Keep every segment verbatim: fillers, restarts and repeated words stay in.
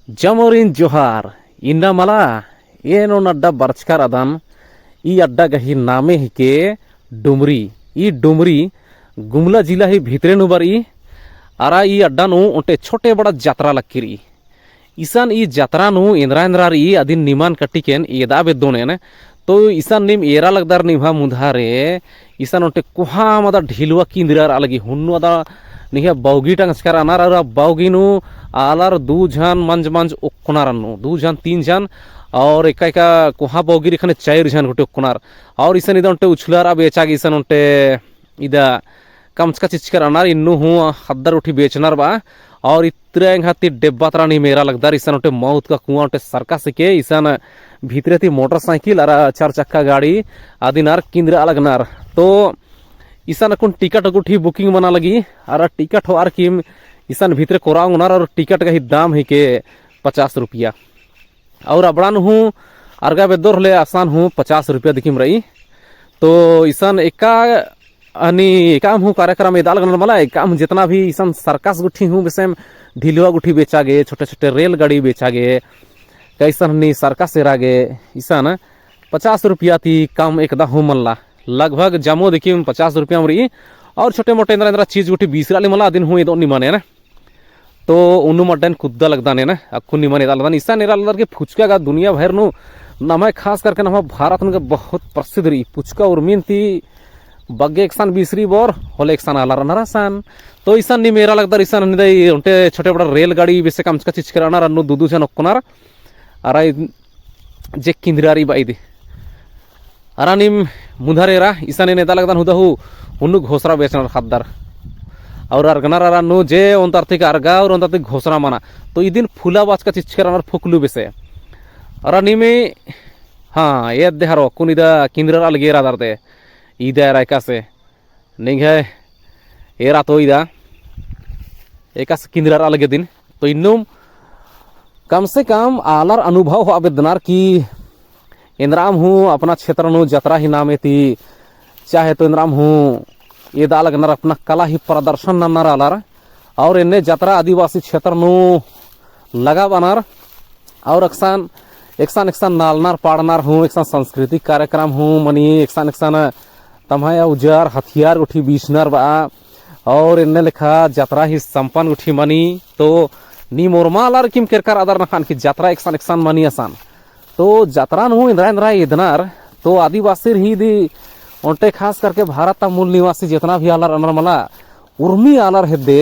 जमोरिन जोहार। इन्ना मला एन ओन अड्डा बरचका रअदन। ई अड्डा गही नामे हिके डुमरी। ई डुमरी गुमला जिला ही भितरे नू बरई। अरा ई अड्डा नू ओन्टे छोटे बड़ा जतरा लक्की रई। इसन ई जतरा नू एन्दरा एन्दरा रई अदिन निमन कटिकेन एदा बेद्दोन एन। तो इसन नीम एरा लगदर निम्है मुन्धारे, इसन ओन्टे कोहाँ मदा ढिलवा किंदिरा रआ लगी, हुन्नु अदा निंग्है बौगी टंगचका रअनर, अरा बौगी नू आलर दू झन मंज मंज ओक्कनर अन्नु, दू झन तीन झन, और एका एका कोहाँ बौगी रई ख़ने चार झन गूटी ओक्कनर। और इसन इदा ओन्टे उछलर, अब एचा गे इसन ओन्टे इदा कमचका चिचका रअनर, इन्नु हूँ ख़द्दर गूटी बेचनर बआ। और इतरा एंग्है ती डेब्बा तरा नीम एरा लगदर, इसन ओन्टे मौत का कुआँ ओन्टे circus हिके, इसन भितरे ती motorcycle अरा चार चक्का गाड़ी अदिन आर किंदरा लगनर। तो इसन अक्कुन ticket गूटी booking मना लगी, अरा ticket होअर किम इसन भितरे कोरा ओंगनर, और ticket गही दाम हिके पचास रुपया। और अबड़न हूँ अरगा बेद्दोर होले असन हूँ पचास रुपया दिकिम रई। तो इसन एका अनि एकाम हूँ कार्यक्रम एदा लगनर मला, एकाम हूँ जेतना भी इसन circus गूटी हूँ बेसेम ढिलवा गूटी बेचा गे, छोटे छोटे रेलगाड़ी बेचा गे, कइसन हनी circus एरा गे, इसन पचास रुपया ती कम एकदा हूँ मल्ला। लगभग जमो दिकिम पचास रुपया मरी। और छोटे मोटे एन्दरा एन्दरा चीज गूटी बीसरा ले मला, अदिन हूँ एदो निमन एन। तो उन्नुम अड्डन कुद्दा लगदन एन, अक्कुन निमन एदा लगदन। इसन एरा लगदर कि फुचका गा दुनिया भर नू नम्है, खास करके नम्है भारत नू गा बहुत प्रसिद्ध रई। फुचका उर्मिन ती बग्गे एकसन बीसरी बोर होले एकसन आलर रअनर असन। तो इसन नीम एरा लगदर, इसन निदई ओन्टे छोटे बड़ा रेलगाड़ी बेसे कमचका चिचका रअनर, अन्नु दू दू झन ओक्कनर। अरा जे किंदरा रई बआ इदी। अरा नीम मुन्धारे एरा, इसन एन एदा लगदन हुदा हूँ, हुन्नु घोसरा बेचनर ख़द्दर। और अरगनर अरा नू जे ओन्तार ती अरगा और ओन्तार ती घोसरा मना। तो इदिन फुला बाचका चिचका रअनर फुकलू बेसे। अरा नीम, हाँ, एदे हरो, अक्कुन इदा किंदरा रआ लगी एरा दर दे। इदा एरा एकासे। निंग्है एरा तो इदा एकासे किंदरा रआ लगी अदिन। तो इन्नुम कम से कम आलर अनुभव होआ बेद्दनर कि एन्दराम हूँ अपना क्षेत्र नू जतरा ही नामे ती, चाहे तो एन्दराम हूँ एदा लगनर, अपना कला ही प्रदर्शन नन्नर आलर। और एन्ने जतरा आदिवासी क्षेत्र नू लगाबअनर। और एकसन, एकसन, एकसन नालनर पाड़नर हूँ, एकसन सांस्कृतिक कार्यक्रम हूँ मनी, एकसन, एकसन तम्है औजार हथियार गूटी बीसनर बआ। और एन्ने लेखा जतरा ही सम्पन्न गूटी मनी। तो नीम ओर्मा आलर किम केरकर अदर नखन कि जतरा एकसन, एकसन मनी असन। तो जतरा नू एन्दरा एन्दरा एदनर, तो आदिवासी रई इदी ओन्टे, खास करके भारत ता मूल निवासी जेतना भी आलर रअनर मला, उर्मी आलर हेद्दे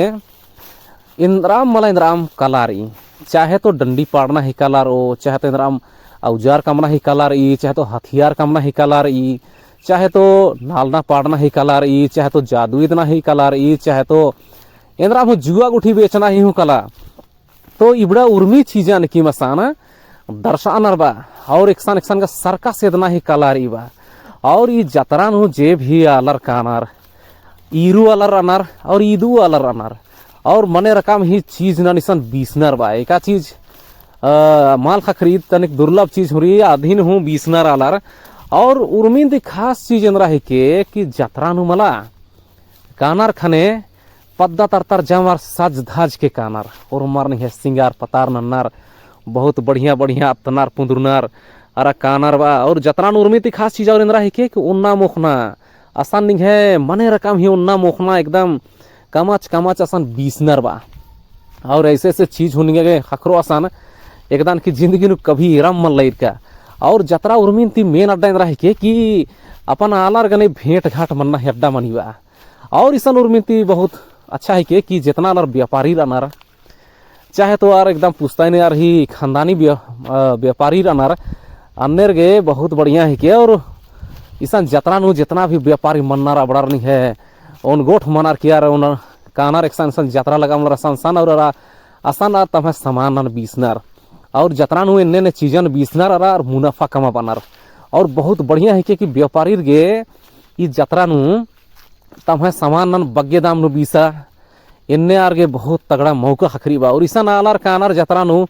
एन्दराम मला एन्दराम कला रई, चाहे तो डंडी पाड़ना ही कला रओ, चाहे तो एन्दराम औजार कमना ही कला रई, चाहे तो हथियार कमना ही कला रई, चाहे तो नालना पाड़ना ही कला रई, चाहे तो जादू एदना ही कला रई, चाहे तो एन्दराम हूँ जुआ गूटी बेचना ही हूँ कला। तो इबड़ा उर्मी चीजन किम असन दर्शानर बआ, और एकसन एकसन गा circus एदना ही कला रई बआ। और ई जतरा नू जे भी आलर कानर, ईरू आलर रअनर और ईदू आलर रअनर, और मने रकम ही चीज नन इसन बीसनर बआ। एका चीज, अ, मल ख़क्खरी, तनिक दुर्लभ चीज हूँ रई, अदिन हूँ बीसनर आलर। और उर्मिन ती खास चीज एन्दरा हिके कि जतरा नू मला कानर ख़ने पद्दा तरतर जमर सज धज के कानर, ओर्मर निंग्है सिंगार पतार नन्नर, बहुत बढ़िया बढ़िया अत्तनर पुंदुरनर अरा कानर बआ। और जतरा नू उर्मी ती खास चीज और एन्दरा हिके कि ओन्ना मोख़ना असन निंग्है मने रकम ही ओन्ना मोख़ना एकदम कमच कमच असन बीसनर बआ। और ऐसे ऐसे चीज हूँ निंग्है ख़क्खरो असन एकदन कि जिंदगी नू कभी एरम मल्ला ईरका। और जतरा उर्मिन ती main अड्डा एन्दरा हिके कि अपन आलर गने भेंट घाट मन्ना ही अड्डा मनी बआ। और इसन उर्मिन ती बहुत अच्छा हिके कि जेतना आलर व्यापारी रअनर, चाहे तो आर एकदम पुश्तैनी आर ही खानदानी व्या-, अ, व्यापारी रअनर, अन्नेर गे बहुत बढ़िया हिके। और इसन जतरा नू जेतना भी व्यापारी मन्नर अबड़ार निंग्है ओन गोठ मनर कि आर ओन कानर एकसन एकसन जतरा लगाबअनर असन असन और अरा असन आर तम्है सामान नन बीसनर। और जतरा नू एन्ने एन्ने चीजन बीसनर अरा आर मुनाफा कमाबअनर। और बहुत बढ़िया हिके कि व्यापारीर गे ई जतरा नू तम्है सामान नन बग्गे दाम नू बीसा, एन्ने आर गे बहुत तगड़ा मौका ख़क्खरी बा। और इसन आलर कानर जतरा नू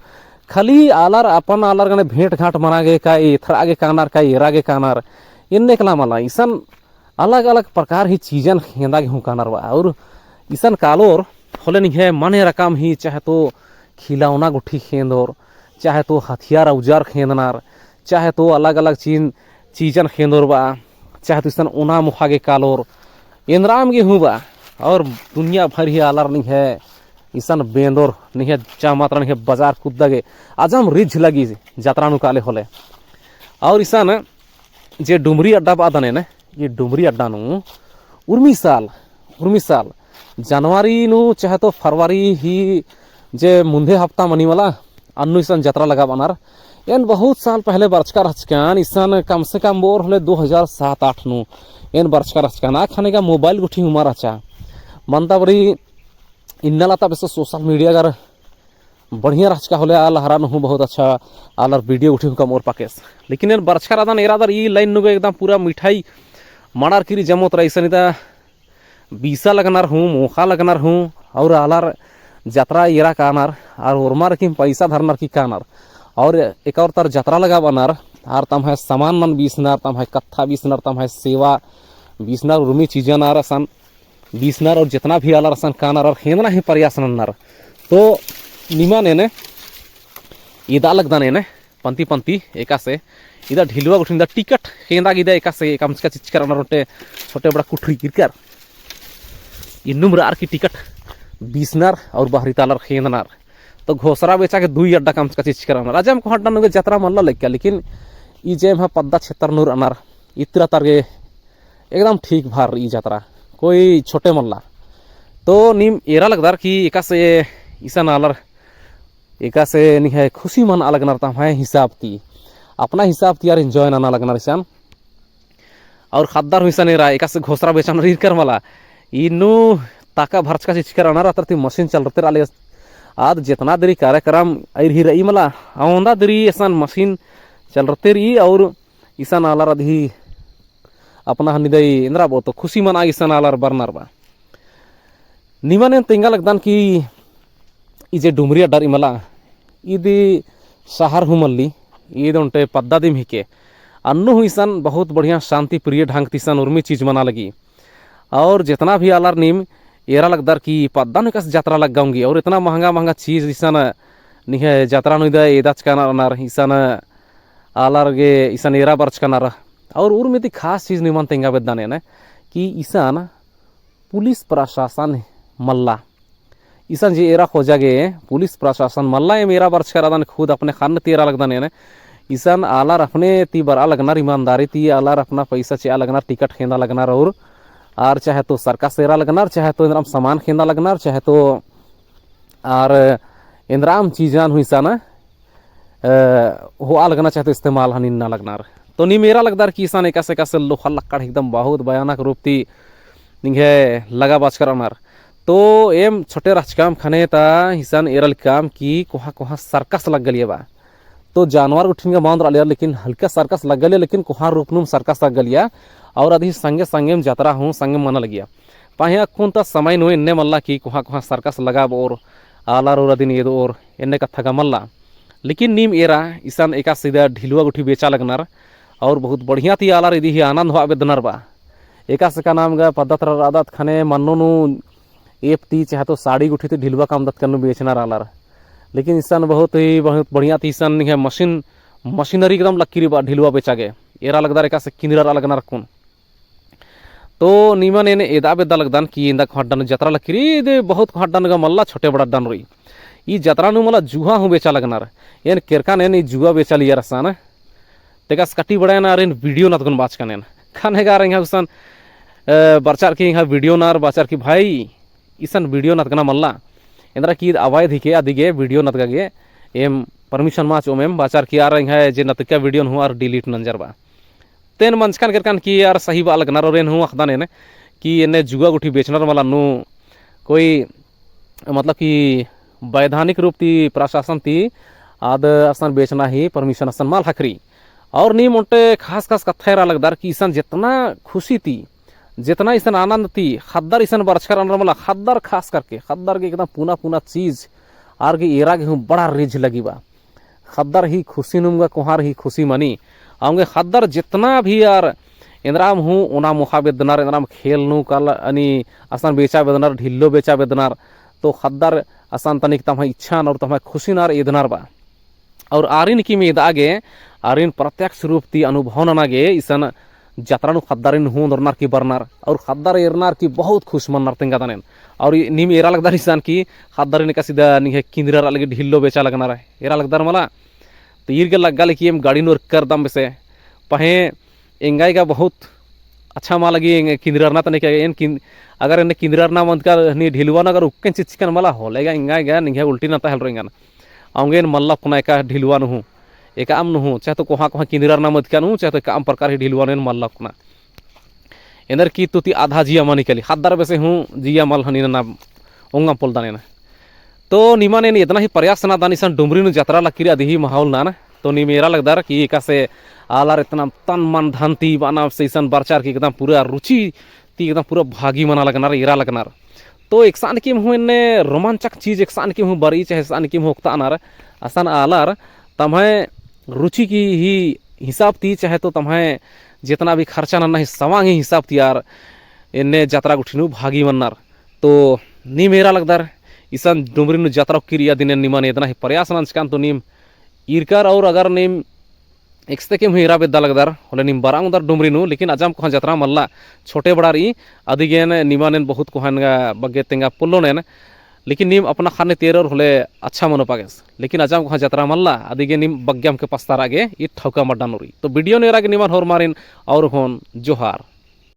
खाली आलर अपन आलर गने भेंट घाट मना गे का, एथरा गे कानर का, एरा गे कानर, एन्ने एकला मला, इसन अलग अलग प्रकार ही चीजन खेंदा गे हूँ कानर बा। और इसन कालोर होले निंग्है मने रकम ही चाहे तो खिलौना गुट्ठी खेंदोर, चाहे तो हथियार औजार खेंदनर, चाहे तो अलग-अलग चीन, चीजन खेंदोर बा, चाहे तो इसन ओना मोखा गे कालोर, एन्दराम गे हूँ बा, और दुनिया भर ही आलर निंग्है इसन बेंदोर निंग्है चामात्रा निंग्है बजार कुद्दा गे अजम रिझ लगी जतरा नू काले होले। और इसन जे डुमरी अड्डा बअदन एन, ई डुमरी अड्डा नू उर्मी साल, उर्मी साल जनवरी नू चाहे तो फरवरी ही जे मुंधे हफ्ता मनी मला अन्नु इसन जतरा लगाबअनर। एन बहुत साल पहले बरचका रहचकन, इसन कम से कम बओर होले दो हजार सात आठ नू एन बरचका रहचकन। आ खने का मोबाइल गुट्ठी हूँ मा रहचा। मन्ता बरी इन्ना लता बेसे social media गर बढ़िया रहचका होले, आ लहरा नू हूँ बहुत अच्छा आलर video गुट्ठी हूँ कमओर पाकेस। लेकिन एन बरचका रअदन एरादर ई line नू गे एकदम पूरा मिठाई मड़ार किरी जमोत रई। इसन इदा बीसा लगनर हूँ, मोखा लगनर हूँ, और आलर जतरा एरा कानर, और ओर्मर की पैसा धरनर की कानर, और एका ओर तर जतरा लगाबअनर, आर तम्है समान नन बीसनर, तम्है कत्था बीसनर, तम्है सेवा बीसनर, उर्मी चीजन आर असन बीसनर और जेतना भी आलर असन कानर और खेंदना ही प्रयास नन्नर। तो निमन एन एदा लगदन एन पंती पंती एकासे इदा ढिलवा गुट्ठिन दा टिकट खेंदा गे इदा एकासे कमचका चिचकर अनर ओन्टे छोटे बड़ा कुठरी किरकर इन्नुम रअर की टिकट बीसनर और बहरी ता आलर खेंदनर। तो घोसरा बेचा गे दुई अड्डा कमचका चिचकर अनर। अजम कोहा अड्डा नू गे जतरा मल्ला लग्गा, लेकिन ई जे एम्है पद्दा क्षेत्र नू रअनर इतरा तर गे एकदम ठीक भर ई जतरा, कोई छोटे मल्ला। तो नीम एरा लगदर कि एकासे इसन आलर एकासे निंग्है खुशी मनआ लगनर तम्है हिसाब ती, अपना हिसाब ती आर enjoy नना लगनर इसन। और ख़द्दर हूँ इसन एरा एकासे घोसरा बेचनर ईरकर मला। इन्नु ताका भरचका चिचकर अनर अतर ती मशीन चलरते रआ लगे। आद जेतना देरी कार्यक्रम अइर ही रई मला, औंदा देरी इसन मशीन चलरते रई और इसन आलर अदही अपना हनी दई एन्दरा बओ तो खुशी मनआ इसन आलर बरनर बा। निमन एन तेंगा लगदन कि ई जे डुमरी अड्डा रई मला, ईद शहर हूँ मल्ली, ईद ओन्टे पद्दा दिम हिके। अन्नु हूँ इसन बहुत बढ़िया शांति प्रिय ढंग ती इसन उर्मी चीज मना लगी। और जेतना भी आलर नीम एरा लगदर कि पद्दा नू एकासे जतरा लग्गा ओंगी और इतना महंगा महंगा चीज इसन निंग्है जतरा नू इदा एदाचका रअनर, इसन आलर गे इसन एरा बरचका रअनर। और उर्मी ती खास चीज निमन तेंगा बेद्दन एन कि इसन पुलिस प्रशासन मल्ला। इसन जे एरा खोजा गे पुलिस प्रशासन मल्ला, एम एरा बरचका रअदन खुद अपने ख़न्न ती एरा लगदन एन। इसन आलर अपने ती बरआ लगनर, ईमानदारी ती आलर अपना पैसा चिआ लगनर, टिकट खेंदा लगनर और आर चाहे तो सर्कस एरा लगनर, चाहे तो एन्दरम समान खेंदा लगनर, चाहे तो आर एन्दरम चीजन हूँ इसन अ, होआ लगनर चाहे तो इस्तेमाल हूँ नन्ना लगनर। तो नीम एरा लगदर कि इसन एकासे एकासे लोहा लक्कड़ एकदम बहुत भयानक रूप ती निंग्है लगा बाचका रअनर। तो एम छोटे रहचकम ख़ने ता इसन एरा लगकम कि कोहाँ कोहाँ सर्कस लग्गा लगिया बा। तो जानवर गुट्ठिन गा मल रआ लगिया, लेकिन हल्का सर्कस लग्गा लगिया, लेकिन कोहाँ रूप नूम सर्कस लग्गा लगिया। और अदही संगे संगेम जतरा हूँ संगेम मना लगिया। पहें अक्कुन ता समय नू एन्ने मल्ला कि कोहाँ कोहाँ सर्कस लगाबओर, आलर और अदिन एदओर, एन्ने कत्था गा मल्ला। लेकिन नीम एरा इसन एकासे इदा ढिलवा गुट्ठी बेचा लगनर, और बहुत बढ़िया ती आलर इदी ही आनंद होआ बेद्दनर बा। एकासे का नाम गा पद्दा तरा रअदत ख़ने मन्नो नू एप ती चाहे तो साड़ी गुट्ठी ती ढिलवा कमदत कन्नू बेचनर आलर। लेकिन इसन बहुत ही, बहुत बढ़िया ती इसन निंग्है मशीन, मशीनरी एकदम लक्की रई बा ढिलवा बेचा गे। एरा लगदर एकासे किंदरा रआ लगनर अक्कुन। तो निमन एन एदा बेद्दा लगदन कि एन्दा कोहाँ अड्डा नू जतरा लक्की रई, इदे बहुत कोहाँ अड्डा नू गा मल्ला, छोटे बड़ा अड्डा नू रई। ई जतरा नू मला जुआ हूँ बेचा लगनर। एन केरकन एन ई जुआ बेचा लगियर असन। तेकस कटी बड़ा एन आर एन video नतगोन बाचकन एन। ख़ने गा आर एंग्है गुसन, अ, बरचर कि एंग्है video नर बरचर कि भाई, इसन video नतगना मल्ला। एन्दरा कि अवैध हिके, अदिगे video नतगा गे एम permission मा चिओम एम, बरचर कि आर एंग्है जे नतगका video नू हूँ आर delete नंजर बा। तेन मंजकन केरकन कि यार सही बआ लगनर, और एन हूँ अख़दन एन कि एन्ने जुआ गुट्ठी बेचनर मला नू कोई मतलब कि वैधानिक रूप ती प्रशासन ती आद असन बेचना ही permission असन मल ख़क्खरी। और नीम ओन्टे खास खास कत्था एरा लगदर कि इसन जेतना खुशी ती, जेतना इसन आनंद ती ख़द्दर इसन बरचका रअनर मला, ख़द्दर खास करके ख़द्दर गे एकदम पुना पुना चीज आर गे एरा गे हूँ बड़ा रिझ लगी बा। ख़द्दर ही खुशी नुम गा कोहाँ ही खुशी मनी। औंगे ख़द्दर जेतना भी आर एन्दरम हूँ ओना मोख़ा बेद्दनर, एन्दरम खेल नू काल अनि असन बेचा बेद्दनर, ढिल्लो बेचा बेद्दनर, तो ख़द्दर असन तनिक तम्है इच्छान और तम्है खुशिन आर एदनर बा। और आरिन किम एदआ गे, आरिन प्रत्यक्ष रूप ती अनुभव नना गे इसन जतरा नू ख़द्दारिन हूँ ओन्दरनर की बरनर, और ख़द्दर एरनर की बहुत खुश मननर तेंगा दनेन। और नीम एरा लगदर इसन की ख़द्दारिन एकासे दा निंग्है किंदरर लगी ढिल्लो बेचा लगनर, एरा लगदर मला। तो ईर गे लग्गा ले कि एम गाड़ी नू एरकर दम बेसे, पहें एंग्है गा बहुत अच्छा मल लगी एंग किंदररना तने के एन किन-, अगर एन्ने किंदररना मंदका नी ढिलवा नू अगर उक्कन चिच्चकन मला होले गा एंग्है गा निंग्है उल्टी नन्ता हेलरो एंगन। औंगे एन मल्ला ओक्कना एका ढिलवा नू हूँ, एकाम नू हूँ, चाहे तो कोहाँ कोहाँ किंदररना मंदका नू हूँ, चाहे तो एकाम प्रकार ही ढिलवा नू एन मल्ला ओक्कना। एन्देर की तो ती आधा जिया मनी कली, ख़द्दर बेसे हूँ जिया मल हनी ना ओंगम पोलदन एन। तो निमन एन एदना ही प्रयास नन्दन इसन डुमरी नू जतरा लगी रई अदी ही माहौल नना। तो नीम एरा लगदर कि एकासे आलर एतना तन मन धन ती बअना से इसन बरचर की एकदम पूरा रुचि ती एकदम पूरा भागी मना लगनर, एरा लगनर। तो एकसन किम हूँ एन्ने रोमांचक चीज एकसन किम हूँ बरई चाहे एकसन किम हूँ ओक्तानर, असन आलर तम्है रुचि की ही हिसाब ती चाहे तो तम्है जेतना भी खर्चा नन्ना ही सवांग ही हिसाब ती आर एन्ने जतरा गुट्ठी नू भागी मन्नर। तो नीम एरा लगदर इसन डुमरी नू जतरा ओक्की रई अदिन एन निमन एदना ही प्रयास नंजकन। तो नीम ईरकर और अगर नीम एकसते किम हूँ एरा बेद्दा लगदर होले नीम बरआ ओंगदर डुमरी नू, लेकिन अजाम कोहाँ जतरा मल्ला, छोटे बड़ा रई। अदिगेन निमन एन बहुत कोहाँ एन गा बग्गे तेंगा पोल्लोन एन, लेकिन नीम अपना ख़न्न ती एरोर होले अच्छा मनो पागेस। लेकिन अजाम कोहाँ जतरा मल्ला, अदिगे नीम बग्गे अमके पछतारआ गे ई ठौका मड्डा नू रई। तो video नू एरा गे निमन होरमारिन और होन जोहार।